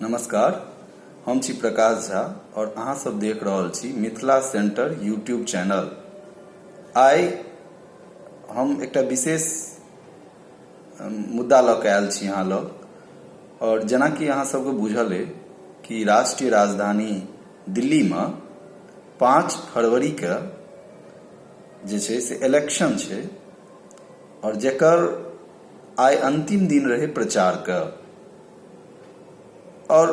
नमस्कार, हम छी प्रकाश झा और अहाँ सब देख रहल छी मिथिला सेंटर यूट्यूब चैनल। आइ हम एकटा विशेष मुद्दा लऽ कऽ आयल छी अहाँ लग। और जेनाकि अहाँ सबके बुझल अइ कि राष्ट्रीय राजधानी दिल्लीमे 5 फरवरीके जे छै से इलेक्शन छै और जकर आइ अंतिम दिन रहै प्रचारके। और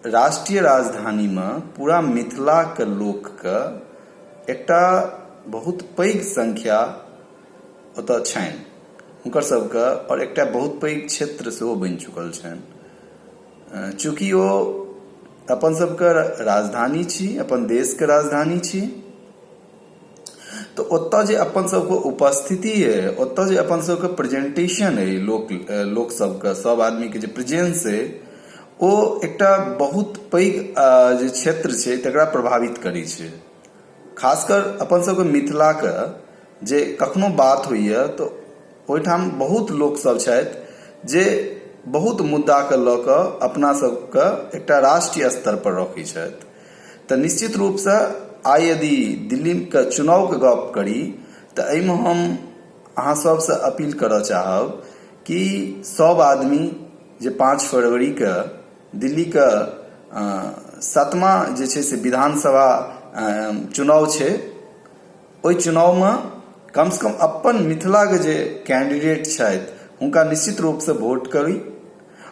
राष्ट्रीय राजधानीमे पूरा मिथिलाके लोकके एकटा बहुत पैघ संख्या ओतऽ छनि हुनकर सबके, और एकटा बहुत पैघ क्षेत्र सेहो बनि चुकल छनि। चूँकि ओ अपन सबके राजधानी छी, अपन देशके राजधानी छी, तऽ ओतऽ जे अपन सबके उपस्थिति अइ, ओतऽ जे अपन सबके प्रेजेंटेशन अइ, लोक लोक सबके, सब आदमीके जे प्रेजेंस अइ, ओ एकटा बहुत पैघ जे क्षेत्र छै तकरा प्रभावित करै छै। खासकर अपन सबके मिथिलाके जे कखनो बात होइए तऽ ओहिठाम बहुत लोकसब छथि जे बहुत मुद्दाके लऽ कऽ अपना सबके एकटा राष्ट्रीय स्तरपर रखै छथि। तऽ निश्चित रूपसँ आइ यदि दिल्लीके चुनावके गप करी तऽ एहिमे हम अहाँ सबसँ अपील करऽ चाहब कि सब आदमी जे 5 फरवरीके दिल्लीके 7वां जे छै से विधानसभा चुनाव छै, ओहि चुनावमे कमसँ कम अपन मिथिलाके जे कैंडिडेट छथि हुनका निश्चित रूपसँ वोट करी।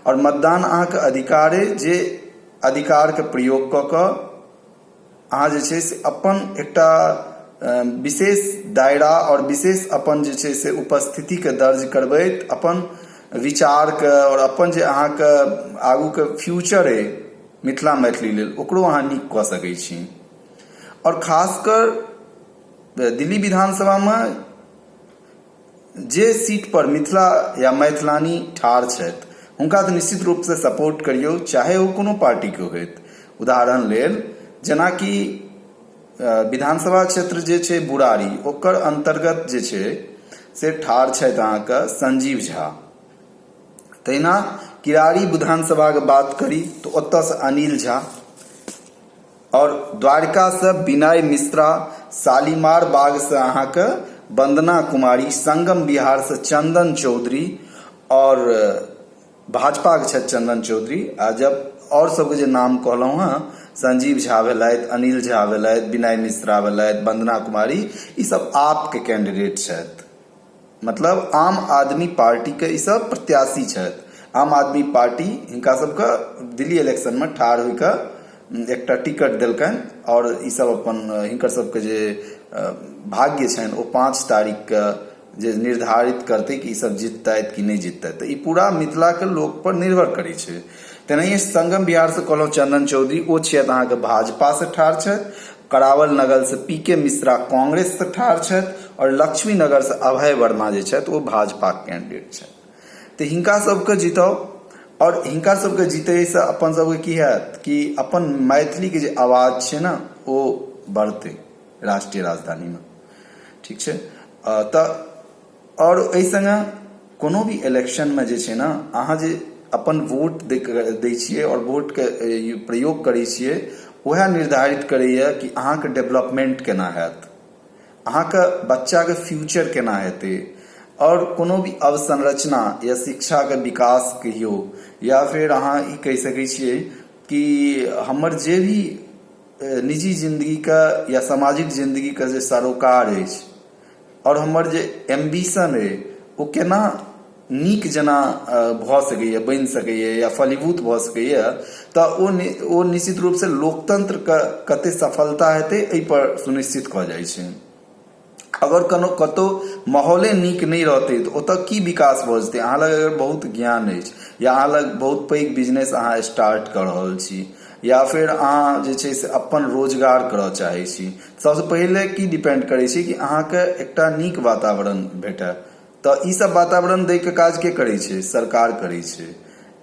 आओर मतदान अहाँके अधिकार अइ, जे अधिकारके प्रयोग कऽ कऽ अहाँ जे छै से अपन एकटा विशेष दायरा आओर विशेष अपन जे छै से उपस्थितिके दर्ज करबैत अपन विचारके आओर अपन जे अहाँके आगूके फ्यूचर अइ मिथिला मैथिली लेल ओकरो अहाँ नीक कऽ सकै छी। आओर खासकर दिल्ली विधानसभामे जे सीट पर मिथिला या मैथिलानी ठाढ़ छथि हुनका तऽ निश्चित रूपसँ सपोर्ट करियौ, चाहे ओ कोनो पार्टीके होथि। उदाहरण लेल जेनाकि विधानसभा क्षेत्र जे छै बुरारी, ओकर अन्तर्गत जे छै से ठाढ़ छथि अहाँके संजीव झा। तहिना किरारी विधानसभाके बात करी तऽ ओतयसँ अनिल झा, और द्वारिकासँ विनय मिश्रा, शालीमार बागसँ अहाँके वंदना कुमारी, संगम बिहारसँ चंदन चौधरी, और भाजपाके छथि चंदन चौधरी। आ जब और सबके जे नाम कहलहुँ हँ, संजीव झा भेलथि, अनिल झा भेलथि, विनय मिश्रा भेलथि, वंदना कुमारी, ई सब आपके कैंडिडेट छथि, मतलब आम आदमी पार्टीके ई सब प्रत्याशी छथि। आम आदमी पार्टी हिनका सबके दिल्ली इलेक्शनमे ठाढ़ होइके एकटा टिकट देलकनि और ई सब अपन हिनकर सबके जे भाग्य छनि ओ 5 तारीखके जे निर्धारित करतै कि ई सब जिततथि कि नहि जिततथि। तऽ ई पूरा मिथिलाके लोकपर निर्भर करै छै। तेनाहिए संगम बिहारसँ कहलहुँ चंदन चौधरी, ओ छियथि अहाँके भाजपासँ ठाढ़ छथि। करावल नगरसँ पी के मिश्रा कांग्रेससँ ठाढ़ छथि और लक्ष्मी नगरसँ अभय वर्मा जे छथि ओ भाजपाके कैंडिडेट छथि। तऽ हिनका सबके जिताउ और हिनका सबके जीतैसँ अपन सबके की हैत कि अपन मैथिलीके जे आवाज छै ने ओ बढ़तै राष्ट्रीय राजधानीमे। ठीक छै। तऽ आओर एहि सङ्गे कोनो भी इलेक्शनमे जे छै ने अहाँ जे अपन वोट दै छियै आओर वोटके प्रयोग करै छियै, उएह निर्धारित करैए कि अहाँके डेवलपमेंट केना हैत, अहाँके बच्चाके फ्यूचर केना हेतै। आओर कोनो भी अवसंरचना या शिक्षाके विकास कहियौ, या फेर अहाँ ई कहि सकै छियै कि हमर जे भी निजी जिन्दगीके या सामाजिक जिन्दगीके जे सरोकार अछि आओर हमर जे एम्बिशन अइ ओ केना नीक जेना भऽ सकैए, बनि सकैए या फलीभूत भऽ सकैए, तऽ ओ निश्चित रूपसँ लोकतन्त्रके कते सफलता हेतै एहिपर सुनिश्चित कऽ जाइ छै। अगर कोनो कतहु माहौले नीक नहि रहतै तऽ ओतऽ की विकास भऽ जेतै? अहाँ लग अगर बहुत ज्ञान अछि या अहाँ लग बहुत पैघ बिजनेस अहाँ स्टार्ट कऽ रहल छी या फेर अहाँ जे छै से अपन रोजगार करऽ चाहै छी, सबसँ पहिले की डिपेंड करै छै कि अहाँके एकटा नीक वातावरण भेटय। तऽ ई सब वातावरण दैके काज के करै छै? सरकार करै छै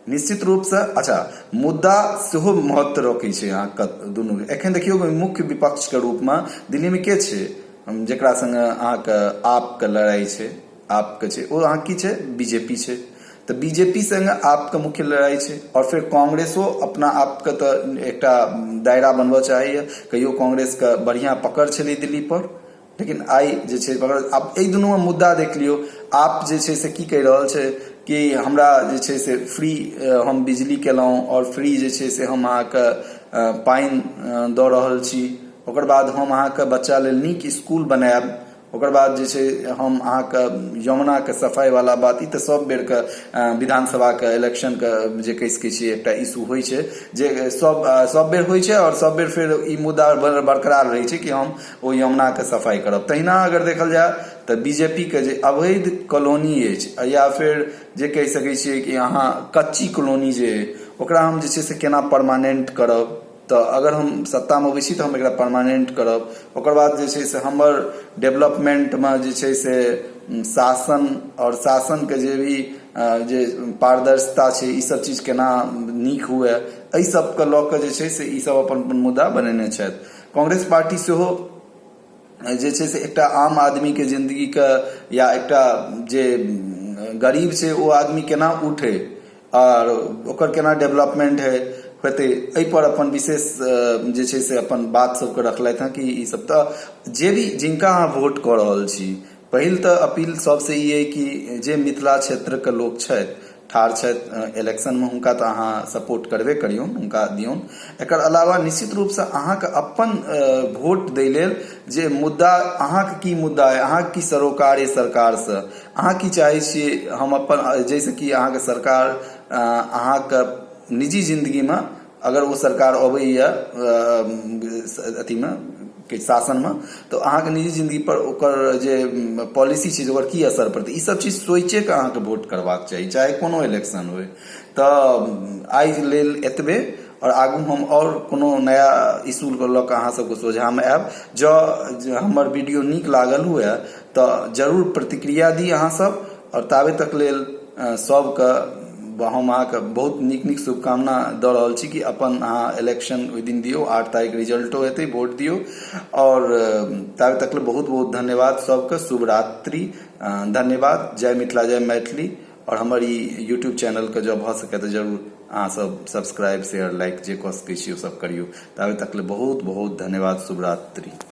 निश्चित रूपसँ। अच्छा, मुद्दा सेहो महत्व रखै छै अहाँके दुनू। एखन देखियौ मुख्य विपक्षके रूपमे दिल्लीमे के छै जकरा सङ्गे अहाँके आपके लड़ाइ छै, आपके छै ओ अहाँ की छै, बीजेपी छै। तऽ बीजेपी सङ्गे आपके मुख्य लड़ाइ छै। आओर फेर कांग्रेसो अपना आपके तऽ एकटा दायरा बनबऽ चाहैए। कहियो कांग्रेसके बढ़िआँ पकड़ छलै दिल्लीपर, लेकिन आइ जे छै पकड़। आब एहि दुनूमे मुद्दा देख लियौ, आप जे छै से की कहि रहल छै कि हमरा जे छै से फ्री हम बिजली केलहुँ आओर फ्री जे छै से हम अहाँके पानि दऽ रहल छी, ओकर बाद हम अहाँके बच्चा लेल नीक इसकुल बनायब, ओकर बाद जे छै हम अहाँके यमुनाके सफाइवला बात। ई तऽ सब बेरके विधानसभाके इलेक्शनके जे कहि सकै छियै एकटा इशू होइ छै, जे सब सब बेर होइ छै, आओर सब बेर फेर ई मुद्दा बरकरार रहै छै कि हम ओ यमुनाके सफाइ करब। तहिना अगर देखल जाय तऽ बीजेपीके जे अवैध कॉलोनी अछि, या फेर जे कहि सकै छियै कि अहाँ कच्ची कॉलोनी जे अइ, ओकरा हम जे छै से केना परमानेंट करब, तऽ अगर हम सत्तामे अबै छी तऽ हम एकरा परमानेंट करब। ओकर बाद जे छै से हमर डेवलपमेंटमे जे छै से शासन आओर शासनके जे भी जे पारदर्शिता छै, ई सब चीज केना नीक हुए, एहि सबके लऽ कऽ जे छै से ई सब अपन अपन मुद्दा बनेने छथि। कांग्रेस पार्टी सेहो जे छै से एकटा आम आदमीके जिन्दगीके या एकटा जे गरीब छै ओ आदमी केना उठै आओर ओकर केना डेवलपमेंट हइ हेतै, एहिपर अपन विशेष जे छै से अपन बात सबके रखलथि हँ कि ई सब। तऽ जे भी जिनका अहाँ वोट कऽ रहल छी, पहिल तऽ अपील सबसँ ई अइ कि जे मिथिला क्षेत्रके लोक छथि, ठाढ़ छथि इलेक्शनमे, हुनका तऽ अहाँ सपोर्ट करबे करियौन, हुनका दियौन। एकर अलावा निश्चित रूपसँ अहाँके अपन वोट दै लेल जे मुद्दा, अहाँके की मुद्दा अइ, अहाँके की सरोकार अइ सरकारसँ, अहाँ की चाहै छियै हम अपन, जाहिसँ कि अहाँके सरकार अहाँके निजी जिन्दगीमे अगर ओ सरकार अबैए अथीमे कि शासनमे, तऽ अहाँके निजी जिन्दगी पर ओकर जे पॉलिसी छै, ओकर की असर पड़तै, ई सब चीज सोचिके अहाँके वोट करबाक चाही, चाहे कोनो इलेक्शन होइ। तऽ आइ लेल एतबे, आओर आगू हम आओर कोनो नया इशूके लऽ कऽ अहाँ सबके सोझामे आयब। जँ हमर वीडियो नीक लागल हुए तऽ जरूर प्रतिक्रिया दी अहाँ सब, आओर ताबे तक लेल सबके हम अहाँके बहुत नीक नीक शुभकामना दऽ रहल छी कि अपन अहाँ इलेक्शन ओहि दिन दियौ, 8 तारीख रिजल्टो हेतै, वोट दियौ। आओर ताबे तक लेल बहुत बहुत धन्यवाद सबके, शुभ रात्रि, धन्यवाद, जय मिथिला, जय मैथिली। आओर हमर ई यूट्यूब चैनलके जँ भऽ सकै तऽ जरूर अहाँ सब सब्सक्राइब, शेयर, लाइक जे कऽ सकै छी ओ सब करियौ। ताबे तक लेल बहुत बहुत धन्यवाद, शुभ रात्रि।